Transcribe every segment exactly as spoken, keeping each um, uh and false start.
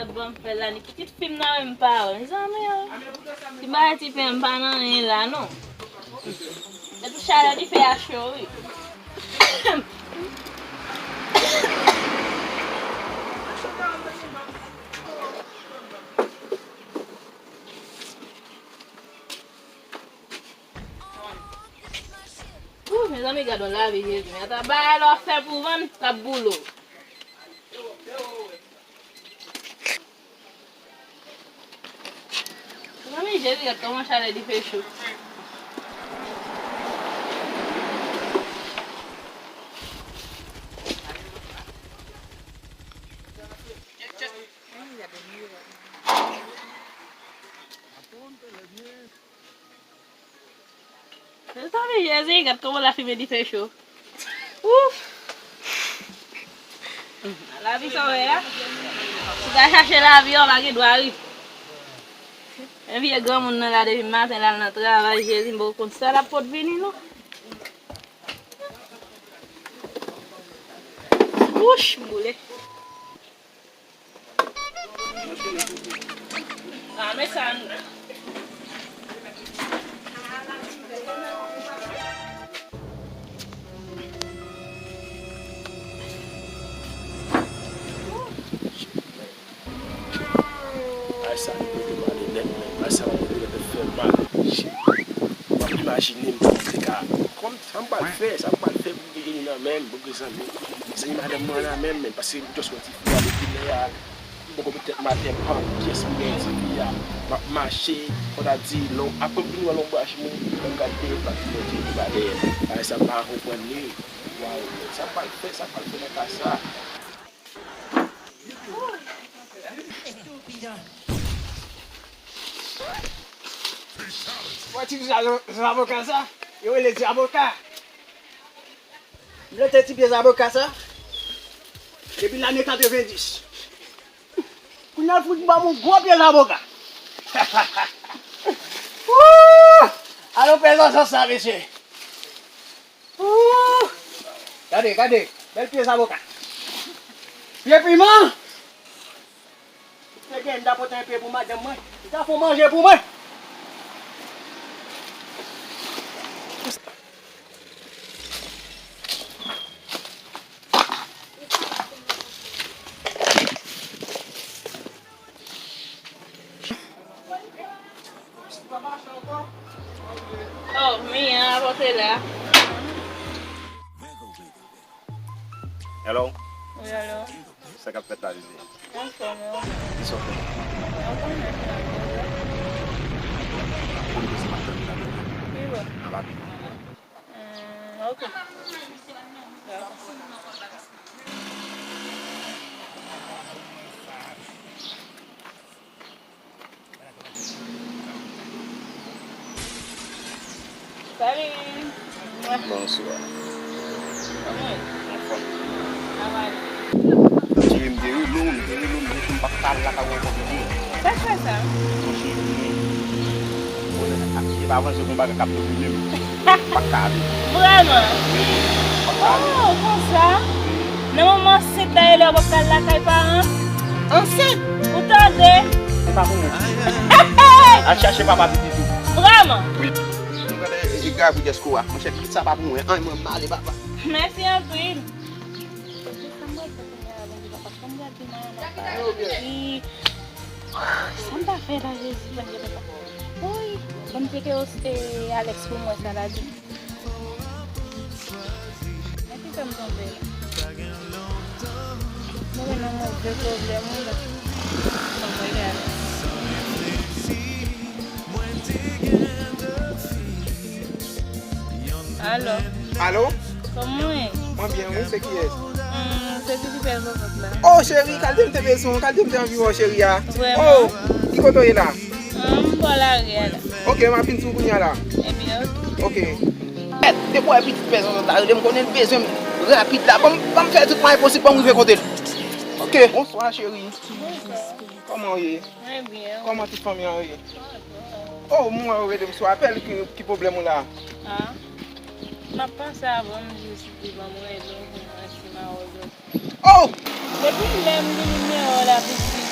Bon, m fè la, ni pitit fi m nan menm pa wè. Mezanmi, o. Ti bagay ti pen m pa nan anyen la, non. Depi chalè dife a cho, wi. Ooh, mezanmi, gad yon lavi, Jezi. Men ata bagay la w ap fè pou vann, l ap boule w. Mezanmi, Jezi, gad kòman chalè dife cho. Mezanmi, Jezi, gad kòman lafimen dife cho. Ouf! Lavi sa w wè a. Si w ta chache lavi a, w pa gen dwa ri. Men vye granmoun nan la depi maten l al nan travay, Jezi, m poko konn sa l ap pot vini, non. Wouch, m boule. Ah, men sa nou. Ay, sa nou te pale nèt, men ay, sa nou te fè mal. Shit. M ap imajine m te ka, kòm sa m pral fè, sa m pral fè pou Bouke vini nan men m, Bouke zanmi. Zanmi madanm mwen nan men m, men paske m just wè ti fi a depi lè a. M poko met tèt m atè, m pa wè pyès m gen ti fi a. M ap mache, fò ta di, lè w apre m vin wè lonbraj mwen, lè m gade, m pa di Bondye ki pa dèyè m. Bagay sa m pa konprann li. Waw, sa m pral fè, sa m pral fè nan ka sa. Wè ti zaboka sa? Yo rele zaboka. M plante ti pye zaboka sa depi lane katrevenndis. Kounye a l fout ban m yon gwo pye zaboka. Wouy! Alò pèzon sa, mesye. Ooh! Gade, gade, bèl pye zaboka. Pye piman! Te gen, m ta pote yon pye pou madanm mwen. Li ta fè manje pou mwen. Oh, Mia, pote la. Hello? Wi, alo. Sa k ap fèt la, Jezi? Anfòm, wi. Kisa w fè? Mwen konnen sa k ap fèt la. Pou m pase m ap tann ou la. Wi, bò. Anba pi. Hmm, ok. Dakò. Salut. Bonswa. Kòman w ye? Anfòm. Travay. Cheri, m te rele w, m te rele w, m di w m p ap ka al lakay ou ankò pou mwen. Sa k fè sa? Monchè, m konnen ak pye pa vanse gon bagay k ap domine m. M pa ka ale. Vrèman? Wi, m pa ka ale. Oh, konsa? Wi. Nan moman ansent la, e lè w p ap ka al lakay paran? Ansent? Ou tande? Se pa pou mwen. Al chache papa pitit ou. Vrèman? Wi. Mwen gade e grav wi dèsko a. Monchè, pitit sa pa pou mwen. Anyen mwen m ale papa. Mèsi anpil. Sa m pral fè kounye a, Bondye papa? Sa m pral di Nayana sa? Epi, sa m ta fè la, Jezi, Bondye papa? Woy, ban m tcheke os-, e, Alex pou m wè sa l ap di. Men ki fè m tonbe la. Mwen nan move pwoblèm wi la. Ban m wè Alex. Alo. Alo? Kòman w ye? Mwen byen, wi, se kiyès? Hmm, se Filipè Zozòt la. Oh, cheri, Kalde m te bezwen w, Kalde m te anvi wè w, cheri a. Vrèman? Oh, ki kote w ye la? Ah, m bò lari a la. Ok, m ap vin sou ou kounye a la. Ebyen, ok. Ok. Depi w wè pitit pè Zozòt la, rele m, konnen l bezwen m rapid la. Ban m, ban m fè tout mwayen posib pou m rive kote l. Ok. Bonswa, cheri. Bonswa. Kòman w ye? Mwen byen. Kòman tout fanmi an ye? Oh, m wè yo rele m sou apèl, ki, ki pwoblèm ou la? Ah, m ap panse avan m di w si te ban m rele w pou m wè si m a wè w jodi. Oh! Depi lè m li nimewo w la pitit,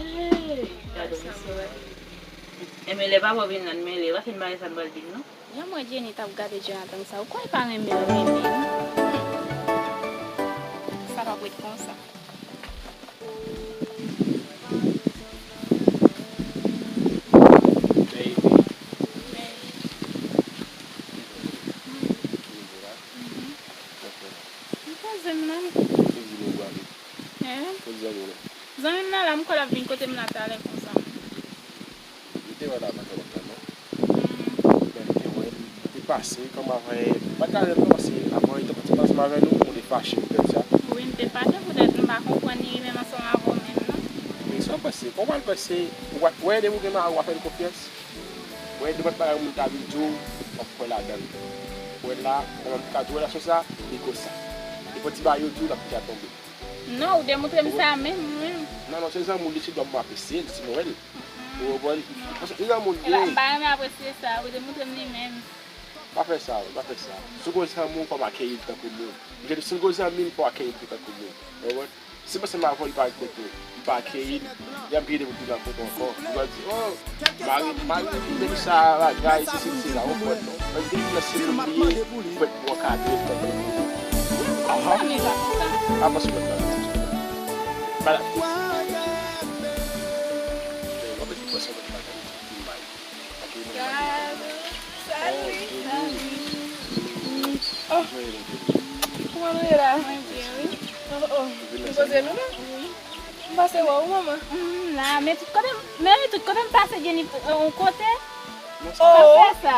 Hey, gade misye. Enben lè papa w vin la, n mele, w pa fin bagay sa n pral di l non. Jan m wè Jenny t ap gade Jonathan sa, ou kwè l pa renmen l renmen l? Sa p ap ret konsa. Baby. M poze m nan. Hein? Zanmi m nan la, m kwè l ap vin kote m la talè konsa. M te wè l la pa twò lontan non. Men m te wè l, m te pase kòm avè, m pa t ka wè l non, paske avan li te pati ansanm avè nou, m te fache poutèt sa. Wi, m te fache poutèt m pa konprann li menm ansanm avè w menm non. Men sa w panse, kòman w panse, ou pa t wè depi w gen mari w pa fè l konfyans? Wè nenpòt bagay moun ta vin di w, w ap kwè ladan l. Wè la, kòman m ka di w relasyon sa, li konsa. Nenpòt ti bagay yo di w, l ap deja tonbe. Non, ou demontre m sa menm, menm. Non, non, se zanmi w li, se dwa m apresye l, si m wè l. Ou konprann? Paske se zanmi w li ye. M pa renmen apresye sa, ou demontre m li menm. Pa fè sa, pa fè sa. Si w gon zanmi w, fò w akeyi l tankou moun. Si w gon zanmi w, fò w akeyi l tankou moun. Ou konprann? Si w panse m avè w, li pa respekte w, li pa akeyi l, li ap genyen de moun ki nan kote ankò. Li va di, oh, mari, mari Melissa bagay, sesi, sela, ou konprann non. Paske depi nan se moun li ye, fèt pou w ankadre l tankou moun. Aha. Apa sou mwen bagay. Bala. Mwen mete pwesyon mwen bagay. Gado, salut. Oh, kòman nou ye la? Mwen byen, wi. Oh, oh. Nou poze nou la? Wi. M pase wè w, manman. M la, men tout kote m, men wi, tout kote m pase, Jenny, yon kote. Oh, sa fè sa.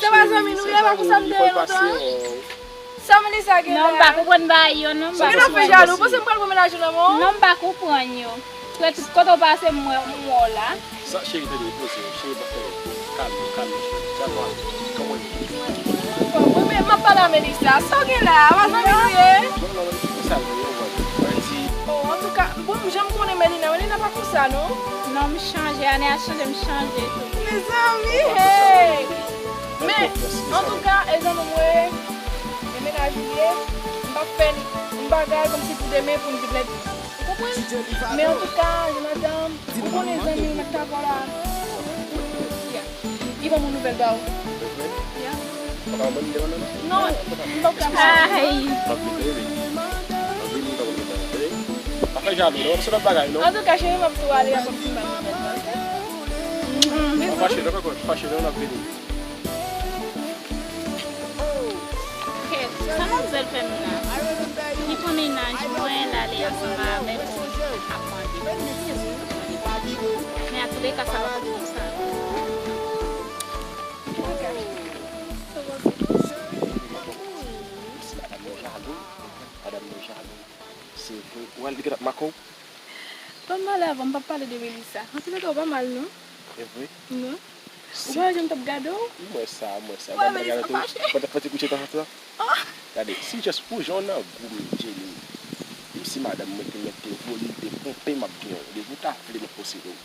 Se pa zanmi nou ye, pa konsa m te ye lontan. Sa Melissa gen la? Non, m pa konprann bagay yo, non, m pa konprann. Sa gen nan fè jalou, panse m pral pran mennaj ou nan men w? Non, m pa konprann yo. Frè, tout kote w pase, m wè, m wè w la. Sa, cheri, tande, poze w, cheri, pa fè kalme, kalme, cheri. Sa va, kòman w ye? Mwen, mwen, m ap pale a Melissa. Sa w gen la? Pa zanmi nou ye? Non, non, non, se sa l ye, w wè. Mwen di. Oh, antouka, bon, jan m konnen Melina, Melina pa konsa, non? Non, m chanje, ane a chanje, m chanje tou. Mezanmi, hey! Men, antouka, e zanmi mwen, e mennaj Fè n yon bagay kòmsi pou demen pou n vin lèd. Ou konprann? Men antouka, Jonathan, ou konnen zanmi w nan travay la. Ya. Li ban m yon nouvèl ba w. Ya. Non, m pa ka. Ay. Pa fè jalou, non, se lòt bagay, non. Antouka, cheri, m ap tou ale a kòmsi m pa gen nouvèl, oke? Pa fache, non, pa fache, non, n ap vini. Kèt, sa manmzèl fè m la? Li pran mennaj mwen, l ale ansanm avè l, ap mande pou li. Men atouleka, sa pa pou konsa. Madanm nan jalou, madanm nan jalou. Se vre. Ou al li gentan ap make w? Ban m pale avè w, m p ap pale de Melissa. Antouleka, ou pa mal, non. E vre? Non. Ou pa wè jan m t ap gade w? M wè sa, m wè sa. Ban m gade tou. Mwen t ap fè ti kouche tan sa. Gade, si just pou jan w nan gou m, Jenny, menm si madanm mwen te mèt te vole, te ponpe, m ap gen w. Depi w ta vle, m ap posede w.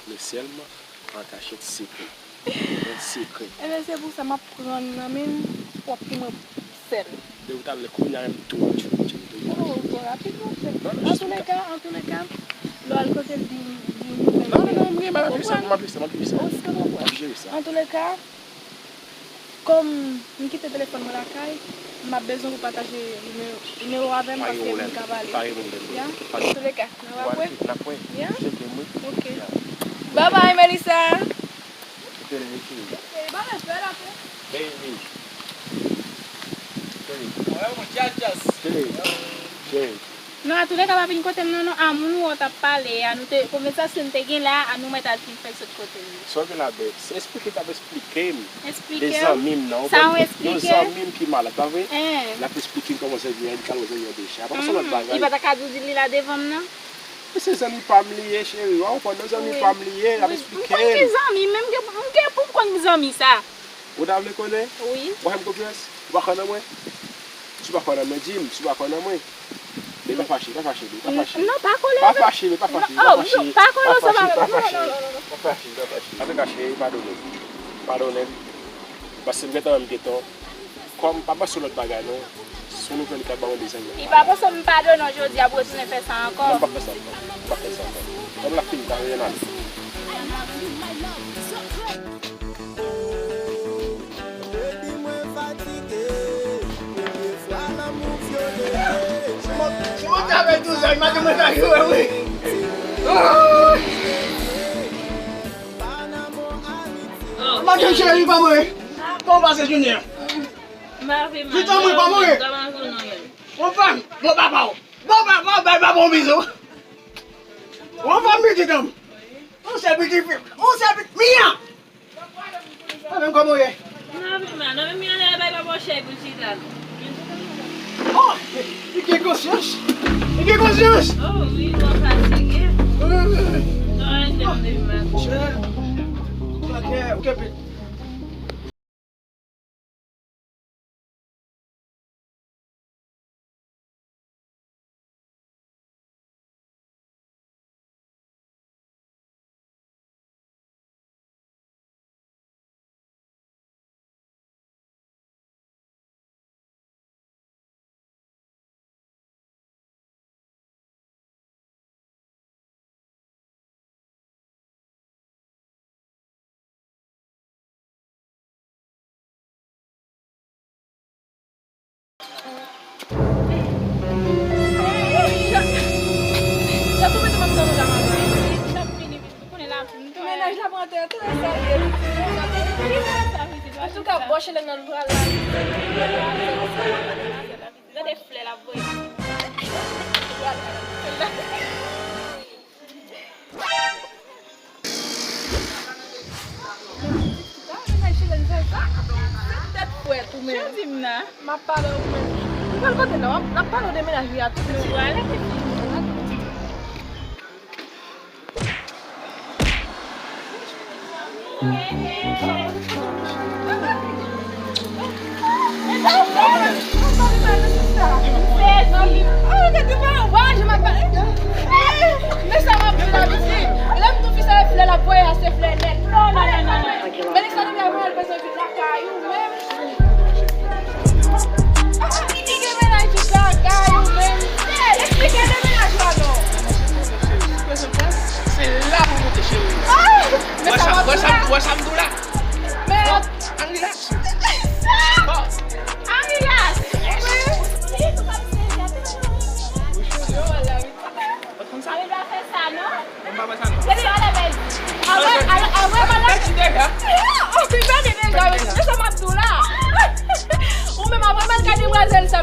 Men sèlman, an kachèt, sekrè. Yon sekrè. Ebyen, se pou sa m ap pran nan men l pwòp pou mwen sèl. Depi talè, kounye a menm, tou rapid, tou rapid. Oh, ou twò rapid, monchè. Antouleka, antouleka, lè w al kote l, di m, di m nouvèl. Non, non, non, m gen, m ap jere sa, m ap jere sa, m ap jere sa. Ou konprann? M ap jere sa. Antouleka, kòm m kite telefòn mwen lakay, m ap bezwen pou pataje nimewo, nimewo avè m, paske m ka pale. Pa gen pwoblèm. Ya? Antouleka, n ap wè. N ap wè. Ya? Tcheke m, wi. Ok. Ya. Bye bye, Melissa. Ok, cheri. Baby. Cheri. Cheri. Cheri. Non, antouleka, pa vin kote m nan, non. A, moun ou wè w t ap pale a, nou te, konvèsasyon n te gen la a, nou mèt al fin fè l sot kote l ye. Sa w gen la, bèt? Se eksplike l t ap eksplike m. Eksplike w? De zanmi m nan, ou konprann? Sa w eksplike? Yon zanmi m ki malad, pa vre? L ap eksplike m kòman zanmi an, li pral wè zanmi an deja. Pa sou lòt bagay. Li pa ta ka di w di li la devan m nan? Men se zanmi pa m li ye, cheri. Ou konprann, non, zanmi pa m li ye, l ap eksplike m. Wi. M konn ki zanmi, menm ke, m ke pou m konn ki zanmi sa. Ou ta vle konnen? Wi. Ou fè m konfyans? Ou pa kwè nan mwen? Si w pa kwè nan mwen, di m. Si w pa kwè nan mwen. Men pa fache, pa fache, men pa fache. Non, pa kole. Pa fache, men pa fache, pa fache. Oh, non, pa kole, sa pa, non, non, non, non, non. Pa fache, pa fache. Antouleka, cheri, padone m. Padone m. Paske m gentan, m gentan. Kòm pa panse lòt bagay non. Si w nouvèl li ka ba w de zanmi. Li pa panse m padone w jodi a pou retounen fè sa ankò. Non, m p ap fè sa ankò. M p ap fè sa ankò. Kòm l ap fini, ta renmen ale. Si mwen, si mwen te avè douz an, imajine mwen ta jwe, wi. Madanm cheri, pa mwen. Kòman w pase jounen an? Pitit mwen pa mouri. Yon fanm, bon papa w. Bon papa w, bay papa w yon bizou. Yon fanm pitit an. Yon sèl pitit fi. Yon sèl pitit. Mia! Mwen menm kòman w ye? Nan men mwen, nan men mwen, ann al bay papa w chèk pou chita la. Oh! Li gen konsyans! Li gen konsyans! Oh, wi, mwen fatige. Wi, wi, wi. Non, ann al depi maten. Chè. Ou gen, ou gen pit. Mennaj la pran tè, tè, sa ye. Antouka, bò Chelèn nan pral la. Gade flè l ap voye. Mennaj Chelèn fè sa. Se tèt frèt ou menm. Jan di m nan. M ap pale ou menm. Ou pral kote la, w ap, n ap pale w de mennaj li a tout de suit. Ou pral?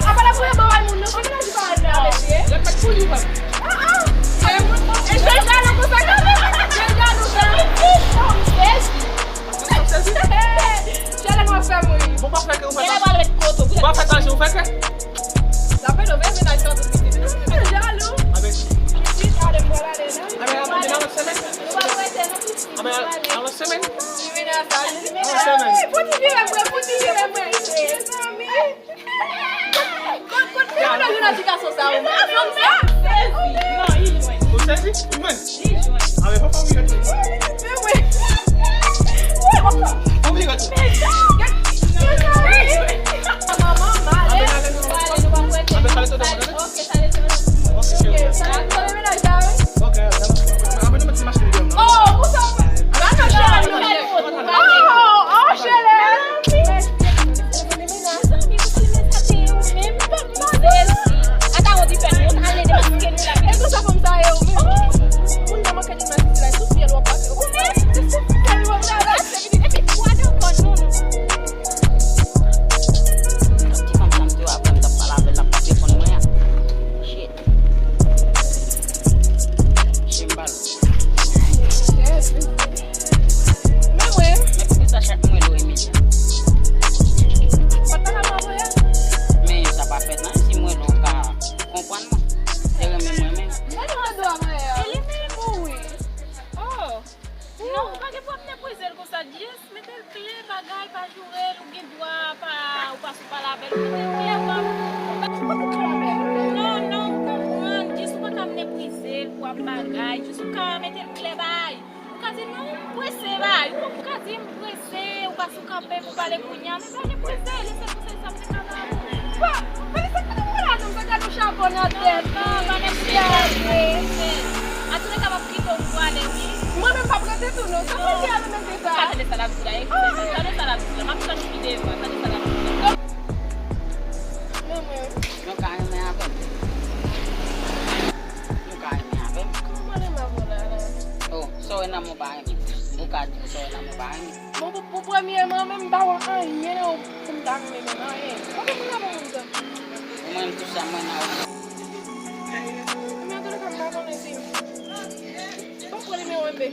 Apa la pou e bò bay moun nan, fè menaj pa al la, mesye. Lè fèt pou li, wè. Ah, ah. E jan l jalou konsa, gade. Jan l jalou sa. Sezi. Sezi. Chalè nou ap fè mouri. Bon, pa fè kè, ou fè sa. Ou pa fè sa, ou fè kè. Lapè nou, men menaj sa tout pitit. Jan l jalou. Pitit, ale, m pral ale la. Abe, abe, nan lòt semèn. Nou pa prete, non, pitit. Abe, nan lòt semèn. Li vin nan sa, li vin nan sa. Fouti vire mwen, fouti vire mwen. Mezanmi. Kot, kot, kote w nan ti gason sa, ou? Mwen fanm sa? Ou sezi? Ou jwenn? Li jwenn. Abe, papa, ou vire tou. Mwen, mwen. Ou vire tou. Manman, male. Abe, nou pa prete. Abe, kale tout moun, tande? Ok, kale tout moun. Ok, cheri. Sa, sa, menaj la, wi. Ok, abe, nou met ti machine deyò, non? Oh, pou sa, pa nan chèlè, non. Oh, oh, chèlè. Mezanmi, pou sa, mezanmi, ou menm, pa, pa, ata, on di fè nou, ale demaske nou la. E konsa fanm sa ye, ou menm. Moun nan manke di mèsi la, tout fiyèl w ap pase. Ou menm, se sou fiyèl w ap pase. Epi, epi, pwa nan kò nou, nou. Ti fanm sa m te wè apre m t ap pale avè l, l ap pase fon mwen an. Shit. Shit, m pale. Men mwen. Men poukisa chak mwen lo Emilia? Patnè la mwen voye. Men sa pa fèt nan si mwen lo ka konprann mwen. Se renmen mwen men. Mwen nou an dwa mwen. E li menm ou wi. Oh. Non, ou pa gen pou ap neprize l konsa. Just mete l kle bagay, pa joure l, ou gen dwa pa, ou pa sou pale avè l, ou mete l kle, ou pa. Non, non, ou konprann. Just ou pa ka ap neprize l pou ap bagay. Just ou ka mete l kle bay. Ou ka di non, m prese bay. Ou ka di m prese, ou pa sou kanpe pou pale kounye a, men pa gen prese, lese konsèy sa m te ka ba ou. Bon, men se kote mwen la, non, m pa gade yon chabon nan tèt. Non, pa gen prese. An tou le ka, m ap kite w pou ale, wi. Mwen menm p ap rete tou, non. Sa mwen di a, menm se sa. Ou ka tande sa l ap di la, e, tande sa l ap di la. M ap tann li pi devan, tande sa l ap di la. Men mwen. Nou ka renmen avè m. Nou ka renmen avè m. Kòman renmen avè w la, la? Oh, sa w wè nan mwen w pa renmen. Ou ka di m sa w wè nan mwen w pa renmen. Bon, pou, pou premyèman, menm m pa wè anyen nan ou pou m ta renmen menm anyen. Kote moun nan bon moun sa? Ou menm tou sa mwen nan ou. Men an tou le ka, m pa konnen si. Bon, premye mwen be.